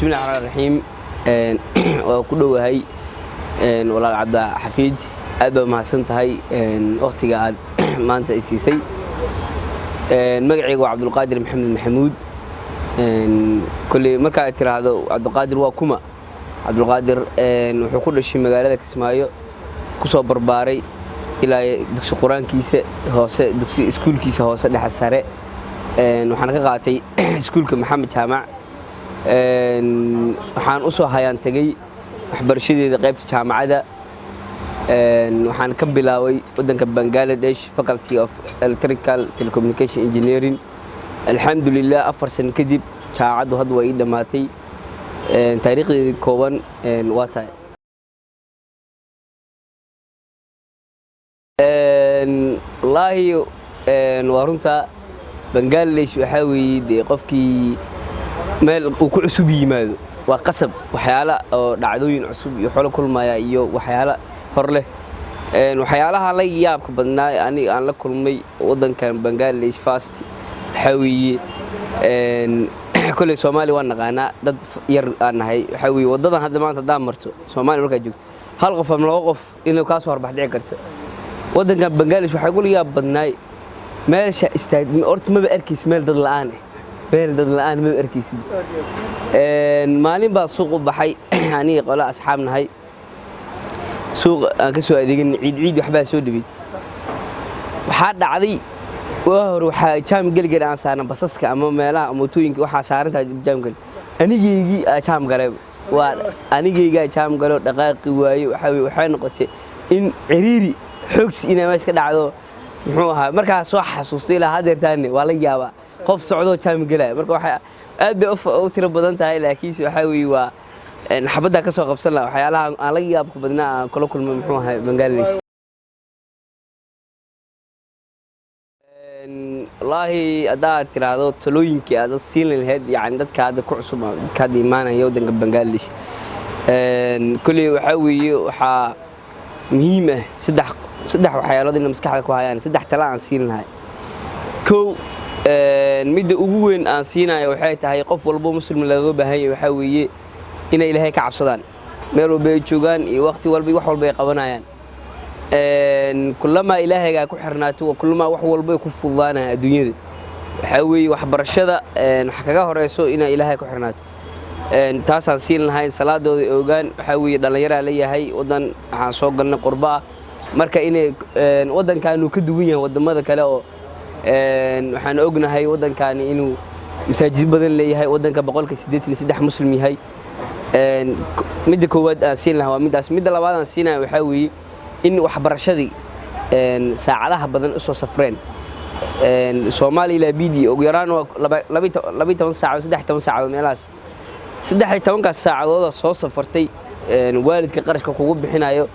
Bismillahi raxmaan raxiim. Waa ku dhowahay, walaal Cabdixafiid, aad baa mahadsan tahay waqtiga aad maanta i siisay. Magacayga waa Cabdulqaadir Maxamed Maxamuud. Kolley marka aad tiraahdo Cabdulqaadir waa kuma, Cabdulqaadir wuxuu ku dhashay magaalada Kismaayo, ku soo barbaaray ilaa dugsi qur-aankiisa hoose, dugsi iskuulkiisa hoose, dhexe, sare. Waxaan ka qaatay iskuulka Maxamed Jaamac. Waxaan u soo hayaan tegey waxbarashadeeda qaybta jaamacadda. Waxaan ka bilaabay waddanka Bangladesh, Faculty of Electrical Telecommunication Engineering. Alxamdulilah, 4 sano kadib jaamacaddu hadda waa ii dhammaatay. Taariikhdeedii kooban waa tahay. Wallaahi waa runta, Bangladesh waxaa weeye dee qofkii meel uu ku cusub yimaado waa qasab waxyaala oo dhacdooyin cusub iyo xolo kulmaya iyo waxyaala hor leh. Waxyaalaha la yaabka badnaa aniga aan la kulmay waddankan Bangladesh first waxaa weeye, kolley Soomaaliya waan naqaanaa, dad yar aan nahay. Waxaa weeye waddadan hadda maanta haddaan marto, Soomaaliya markaad joogto hal qof ama laba qof inuu kaa soo horbax dhici karto. Waddankan Bangladesh waxaa gula yaab badnaay meesha istaag horta maba arkaysid meel dad la'aan ah, meel dad la'aan maba arkaysid. Maalin baa suuq u baxay aniga qola asxaab nahay, suuq aan ka soo adeegan, ciid ciid waxbaa soo dhibay. Waxaa dhacday waa hore waxaa jaam geligan aan saarna basaska ama meelaha mootooyinka waxaa saarantahay jaam geli. Anigeygii aa jaam galay, waa anigeygaa jaam galo, dhaqaaqi waaye. Waxaa weye waxay noqotay in ciriiri xoogsi inay meesha ka dhacdo. Muxuu ahaa markaa soo xasuustay ilaa hadeertaane waa la yaabaa qof socdoo jaam gelaya. Marka waxaa aad bay u tiro badan tahay, laakiinse waxaa weeye waa xabaddaa ka soo qabsan laha waxyaalaha aan la yaabka badnaa aan kula kulmay muxuu ahay Bangladesh. Wallaahi haddaad tiraahdo talooyinkii aad siin lahayd, yani dadka hadda ku cusub, dadka hadda imaanaya waddanka Bangladesh, kolley waxaa weeye waxaa muhiim ah saddex waxyaalood inay maskaxda ku hayaan. Saddex tala aan siin lahay. Kow, midda ugu weyn aan siinayo waxay tahay qof walbo Muslim lagaga baahan yahay waxaa weeye inay Ilaahay ka cabsadaan meel walba ay joogaan iyo waqti walba iyo wax walba ay qabanayaan. Kulamaa Ilaahaygaa ku xirnaato, kulamaa wax walba ay ku fududaanaya adduunyada. Waxaa weeye waxbarashada waxa kaga horeyso inay Ilaahay ku xirnaato. Taasaan siin lahayn, salaadooda ogaan. Waxaa weeye dhallinyaraa leeyahay, waddan waxaan soo galnay qurbo ah, marka inay waddankaanu ka duwan yahay waddamada kale oo waxaan ognahay waddankaani inuu masaajid badan leeyahay, waddanka 83% Muslim yahay. Midda koowaad aan siin lahaa waa middaas. Midda labaad aan siinaya waxaa weeye in waxbarashadii saacadaha badan usoo safreen Soomaaliya ilaa BD ugu yaraan waa 12 saacadood, 13 saacadood meelahaas. 13-kaas saacadooda soo safartay, waalidka qarashka kugu bixinayo,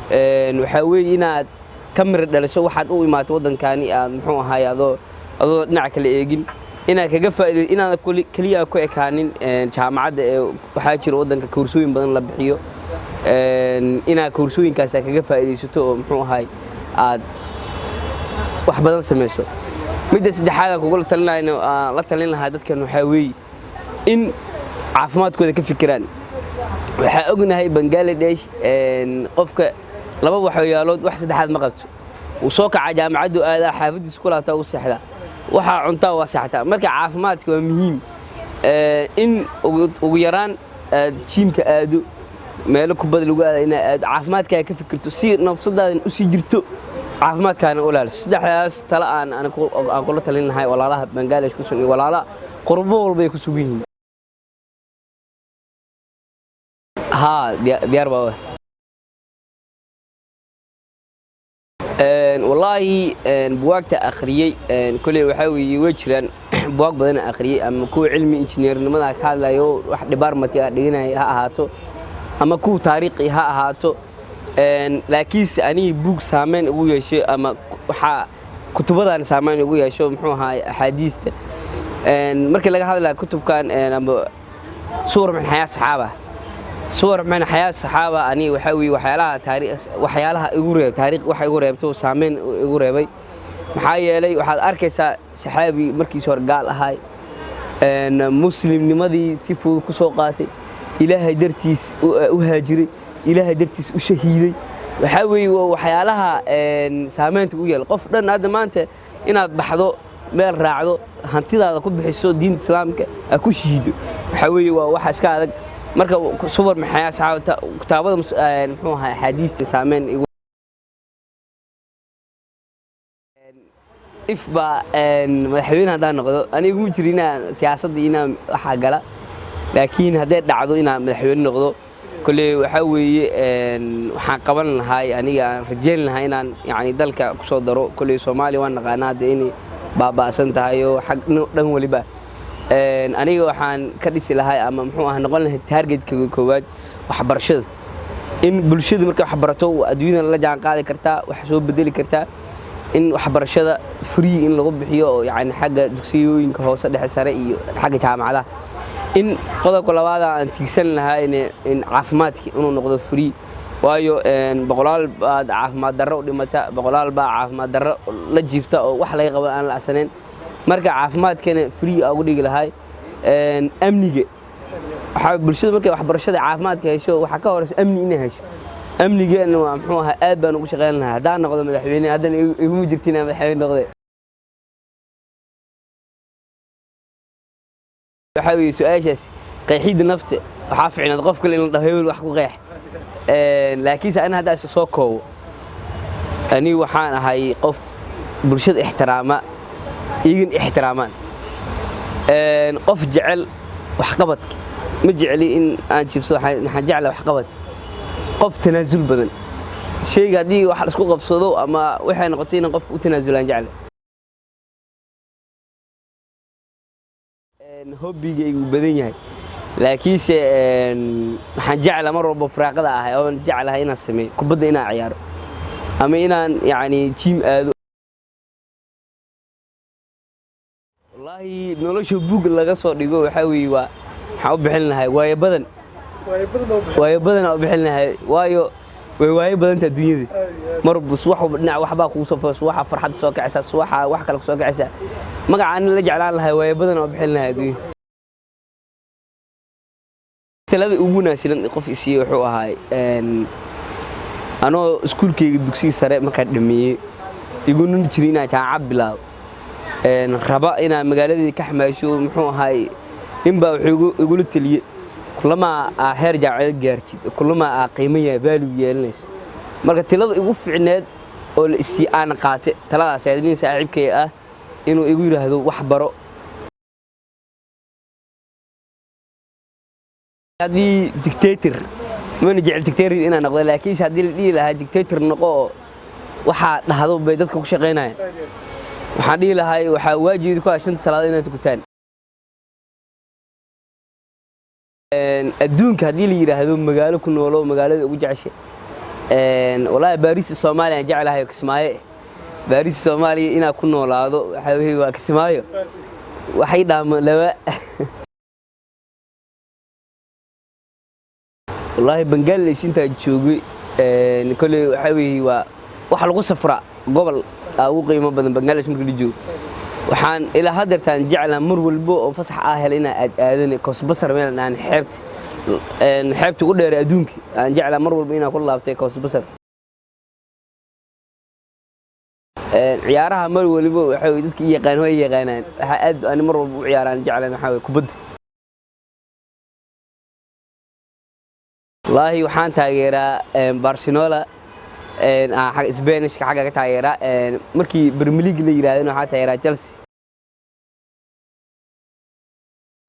waxaa weeye inaad ka miro dhaliso waxaad u imaatay waddankaani, aad muxuu ahaay adoo dhinaca kale eegin, inaad kaga faa'iido, inaad keliya ku ekaanin jaamacadda ee waxaa jira waddanka koorsooyin badan la bixiyo, inaad koorsooyinkaas aad kaga faa'iidaysato oo muxuu ahaay aad wax badan samayso. Midda saddexaad aan kugula talinayno, aan la talin lahaa dadkan, waxaa weeye in caafimaadkooda ka fikiraan. Waxaa ognahay Bangladesh qofka laba waxyaalood wax saddexaad ma qabto. Wuu soo kacaa, jaamacaddu aadaa, xaafadiisa ku laabtaa, u seexdaa, waxaa cuntaa waa seexataa. Marka caafimaadka waa muhiim, in ugu yaraan aad gym-ka aado, meelo kubad lagu aada inaad aado, caafimaadkaaga ka fikirto si nafsadaadan usii jirto, caafimaadkaana u ilaaliso. Saddexdaas talo aan kula talin lahay walaalaha Bangladesh ku sugan iyo walaalaha qurbo walba ay ku sugan yihiin. Haa, diyaar baa. Wallaahi buwaagta akhriyey koley waxaa weeye way jiraan buwaag badan akhriyey, ama kuwa cilmi injineernimada ka hadlayo, wax department a dhiganaya ha ahaato ama kuwa taariikhi ha ahaato, laakiinse anigi buug saameyn ugu yeeshay ama waxaa kutubadan saameyn ugu yeesho muxuu ahaay axaadiista. Markii laga hadlaya kutubkan ama suwar min xayaat saxaaba, suwar min xayaat saxaaba, aniga waxaa weeye waxyaalaha taariikh, waxyaalaha igu reeb taariikh, waxa igu reebto saameyn igu reebay. Maxaa yeelay waxaad arkaysaa saxaabi markiis hore gaal ahay, muslimnimadii si fudud ku soo qaatay. Ilaahay dartiis u haajiray, Ilaahay dartiis u shahiiday. Waxaa weeye waa waxyaalaha saameynta u yeela qof dhan. Hadda maanta inaad baxdo, meel raacdo, hantidaada ku bixiso diinta Islaamka, aad ku shahiido, waxaa weeye waa waxa iska adag. Marka subar maxay asxaabta kitaabada muxuu ahaa axaadiista saameyn igu if baa madaxweyne haddaan noqdo, aniga iguma jiro inaan siyaasadda inaan waxaa gala, laakiin hadday dhacdo inaan madaxweyne noqdo, kolley waxaa weeye waxaan qaban lahay, aniga aan rajayn lahaa inaan yani dalka kusoo daro. Kolley Soomaaliya waan naqaanaa hadda inay baaba'san tahay oo xag dhan waliba. Aniga waxaan ka dhisi lahay ama muxuu ah noqon lahay targetka koowaad waxbarashada, in bulshada markay wax barato adduunyada la jaan qaadi kartaa, wax soo bedeli kartaa. In waxbarashada free in lagu bixiyo oo yani xagga dugsiyooyinka hoose, dhexe, sare iyo xagga jaamacadaha. In qodobka labaad aan tiigsan lahaa in caafimaadka inuu noqdo free, waayo boqolaal baad caafimaad darro u dhimata, boqolaal baa caafimaad darro la jiifta oo wax laga qabo aan la asanayn. Marka caafimaadkana free aa ugu dhigi lahay. Amniga waxaa bulshada markay waxbarashada caafimaadka hesho, waxaa ka horeysa amni inay hesho. Amnigeena waa muxuu ahaa aad baan ugu shaqeyn lahaa haddaan noqdo madaxweyne. Haddana iguma jirto inaan madaxweyne noqde. Waxaa weeye su-aashaas qeexidda nafta waxaa fiicnaad qof kale in la dhaho hebel wax ku qeex. Laakiinse ani haddaa is soo koobo, anigu waxaan ahay qof bulshada ixtiraama, iyagana ixtiraamaan. Qof jecel waxqabadka. Ma jecli in aan jibsado, waxaan jeclahay waxqabad. Qof tanaasul badan, shayga haddii wax la isku qabsado ama waxay noqotay inaan qofka u tanaasulaan jeclay. Hobbigaygu badan yahay, laakiinse waxaan jeclaa mar walba firaaqada ahay oon jeclahay inaan sameeyo kubadda, inaan ciyaaro ama inaan yacni gym aado. Wallaahi nolosha buug laga soo dhigo waxaa weeye waa waxaan u bixin lahay waayo badan, waayo badan aan u bixin lahay, waayo way waayo badanta adduunyada. Marba subax walba dhinac waxbaa kugu soo fo, subaxa farxad kusoo kacaysa, subaxa wax kale kusoo kacaysa. Magaca ani la jeclaan lahay waayo badan aan u bixin lahay adduunyada. Talada ugu wanaagsan qof isiiye wuxuu ahaay anoo iskuulkayga dugsiga sare markaan dhameeyey, iguna jirin inaan jaamacad bilaabo, raba inaan magaaladii ka xamaasho, muxuu ahaay ninbaa wuxuu igula teliyey kulamaa aa heer jaamacadeed gaartid, kulamaa aa qiimo yahay value yeelanayso. Marka talada igu fiicneed oo la isii aan qaate taladaas ahayd, nin saaxiibkay ah inuu igu yidhaahdo wax baro. Haddii dictator, mana jecel dictator inaan noqdo, laakiinse haddii la dhihi lahaa dictator noqo oo waxaa dhahdo bay dadka ku shaqaynayaan, waxaan dhihi lahay waxaa waajib ku ah shanta salaadood inaad tukataan. Adduunka haddii la yidhaahdo magaalo ku noolo magaalada ugu jeceshay, wallaahi Baariis Soomaaliya aan jeclahay oo Kismaayo. Baariis Soomaaliya inaan ku noolaado waxaa weeye waa Kismaayo, waxay dhaama laba. Wallaahi Bangladesh intaan joogay, kolley waxaa weeye waa waxa lagu safraa gobol aa ugu qiimo badan Bangladesh marka la joogo. Waxaan ilaa haddeertaan jeclaa mar walbo oo fasax ah hel inaan aad aadan Koosbasar, meel aan xeebta, xeebta ugu dheer adduunka aan jeclaa mar walba inaan ku laabtay Koosbasar. Ciyaaraha mar waliba waxa weye dadka i yaqaan way yaqaanaan, waxaa aad ani mar walba u ciyaaraan jeclaan waxaa weye kubadda. Wallaahi waxaan taageeraa Barcelona, aan Spanishka xagga ka taageeraa. Markii Premier League la yidhahdana waxaan taageeraa Chelsea.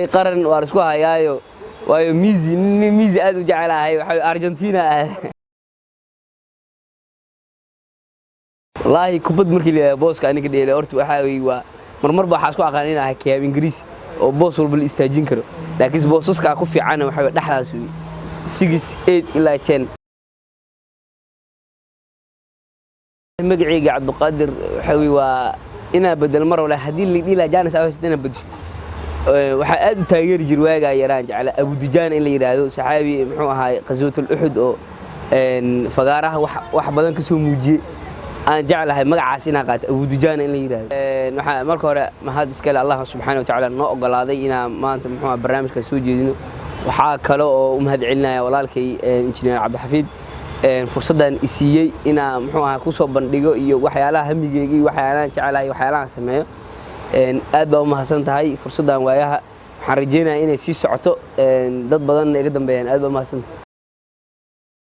Qaran waa la isku hayaayo, waayo Messi, nin Messi aad u jecelahay, waxa weye Argentina ah. Wallaahi kubad markii la yidhahdo booska aniga dheelay horta waxaa weeye waa marmar ba waxaa isku aqaan inaan ahay kiyaab Ingiriis oo boos walba la istaajin karo, laakiin boosaska ku fiican waxaa weye dhexdaas weeye 6, 8 ilaa 10. Magacayga Cabdiqaadir waxa weye waa inaa bedel mar wala haddii la dhihi lahaa Janis Awas inaa bedesho. Waxaa aad u taageeri jiray waagaa yaraan jecla Abudijaan in la yidhaahdo, saxaabi muxuu ahaay qaswatul Uxud oo fagaaraha wax badan ka soo muujiyey aan jeclahay magacaas inaan qaato, Abudijaan in la yidhaahdo. Waxaa marka hore mahad iskale Allah subxaana wa tacaala noo ogolaaday inaan maanta muxuu ahaa barnaamijka soo jeedino. Waxaa kale oo u mahad celinaya walaalkay Injineer Cabdixafiid, fursaddan i siiyey inaa, muxuu ahaa, kusoo bandhigo iyo waxyaalaha hamigeyga iyo waxyaalahan jecelahay iyo waxyaalahan sameeyo. Aad baa u mahadsan tahay fursaddan. Waayaha waxaan rajeynayaa inay sii socoto, dad badanna iga dambeeyaan. Aad baa u mahadsan tahay.